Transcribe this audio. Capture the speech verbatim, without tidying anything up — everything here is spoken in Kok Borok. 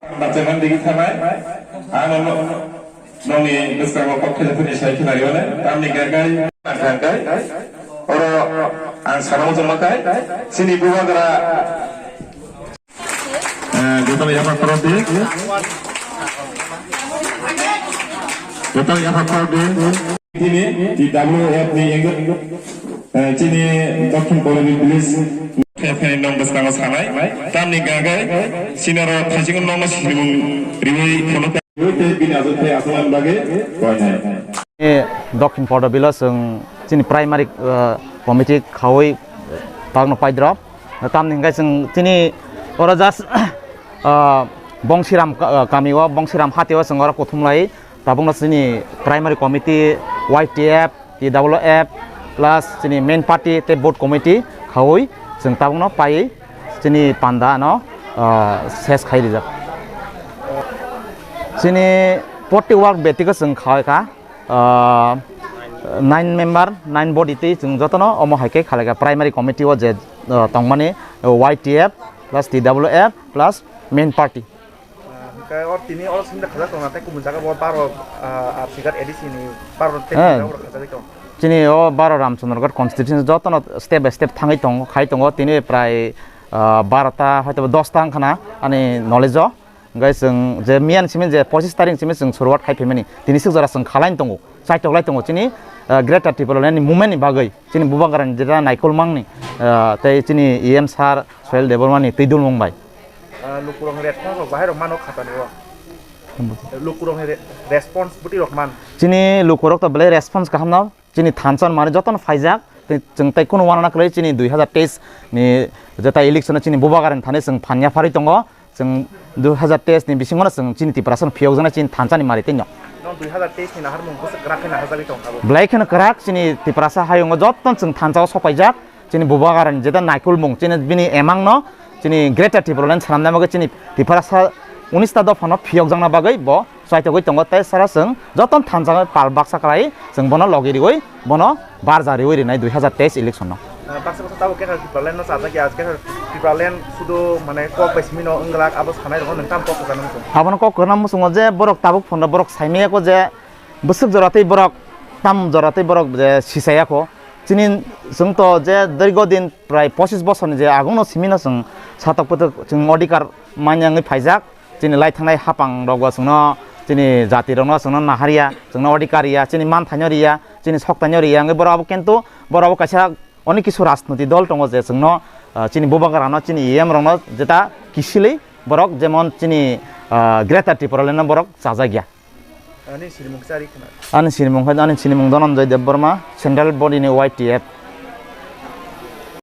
Bachaman digi thanai, ano no-, nongni bwskango kok thaijakthani sai khwnariyone, tamni gagai, gagai, oro ang sana muchungma kai, chini bubagra, eh, jotono yapha khorok di, jotono yapha khorok di. Chini T W F ni engel, eh, chini Dokhin Koloni village. Khe khe nong bwskango sanai, tamni gagai, sinaro thaisingo nongno sinimung riwi khono. Tei bini ajothe asalan bagwi koinai. E, Dokhin Porda Village chwng chini primary, eh, committee khaui tagno paidrop. Tamni hwnkhe chwng chini oro just, ah, Bongsiram ka-, ah, kami o, Bongsiram hati o chwng oro kuthum lai. Tabukno chini primary committee, Y T F, T W F, plus chini main party tei board committee khaui chwng tabukno paiwi chini panda no, ah, ses khai rijak. Chini forty work betiko chwng khai kha. Ah, nine member, nine body tei chwng jotono omo hai khe khalai kha primary committee o je, ah, tongmani Y T F plus T W F plus main party. Ah, hwnkhe o tini oro simi khajak tongna tei kubun jaga bo baro, ah, R C Ghat A D C ni baro tei Eh. Khajak tong. Chini o baro Ramchandraghat constituency jotono step by step thangwi tongo, khai tongo tini prai, ah, barota hoitoba dosta wngkhana ani knowledge o. Hwnkhe chwng je miyan simi je pochis tarik simi chwng suruwat khai phaimani, tini swk jora chwng khalaino tongo, chaitok lai tongo chini, ah, Greater Tipraland ni movement ni bagwi, chini bubagrani jeta naikolmani, ah, tei chini E M sir Sohel Debbarma ni twi dulmung bai. Ah, lukurokni response rok bahai rok mano khatani o. Lukurokni re-, response bwtwi rok man. Chini lukurok to belai response kaham no. Chini thansa manwi jotono phaijak, tei chwng tei kunu uanana kwrwi chini dui hazar teis ni jeta election o chini bubagrani thani chwng phanya pharwi tongo, chwng dui hazar teis ni bisingo no chwng chini Tiprasa no phiyokjaknai chini thansa ni mari tei no. Nong dui hazar teis ni naharmung bwswk kwrak khe nahajagwi tong abo. Belai kheno kwrak chini Tiprasa hayungo jotono chwng thansa o sopaijak, chini bubagrani jeta naikolmung chini bini emang no chini Greater Tipraland swnamna bagwi chini Tiprasa unis ta dopha no phiyokjakna bagwi bo chaitogwi tongo, tei sara chwng jotono thansa pal baksa kwlai chwng bono logi riwi bono barja riwi rinai dui hazar teis election no. Ah, baksa baksa tabuk Greater Tipraland no chajak ya, Greater Tipraland sudu mane kok bai simi no wngglak abo sanai rokno nwng tamo kok kwchangma muchung? Abono kok kwchangma muchungo je borok tabuk phano borok saimaya kho je bwswk jora tei borok tam jora tei borok je sisaya kho. Chini chwng to je dirgo din prai pochis bosorni je agungno simi no chwng satok putuk chwng odhikar manya wngwi phaijak. Chini lai thangnai hapang rokbo chwngno, chini jati rokno chwngno naharya, chwngno odhikar ya, chini manthaino riya, chini soktaino riya, wngwi borok abo kintu borok abo kaisa onek kisu rajniti dol tongo je chwngno, ah, chini bubagrano, chini E M rokno jeta kisilwi borok jemon chini, ah, Greater Tipraland no borok chajak ya. Ani sinimung khe ari khna. Ani sinimung khe, ani sinimung Dhananjay Debbarma, Central Body ni Y T F.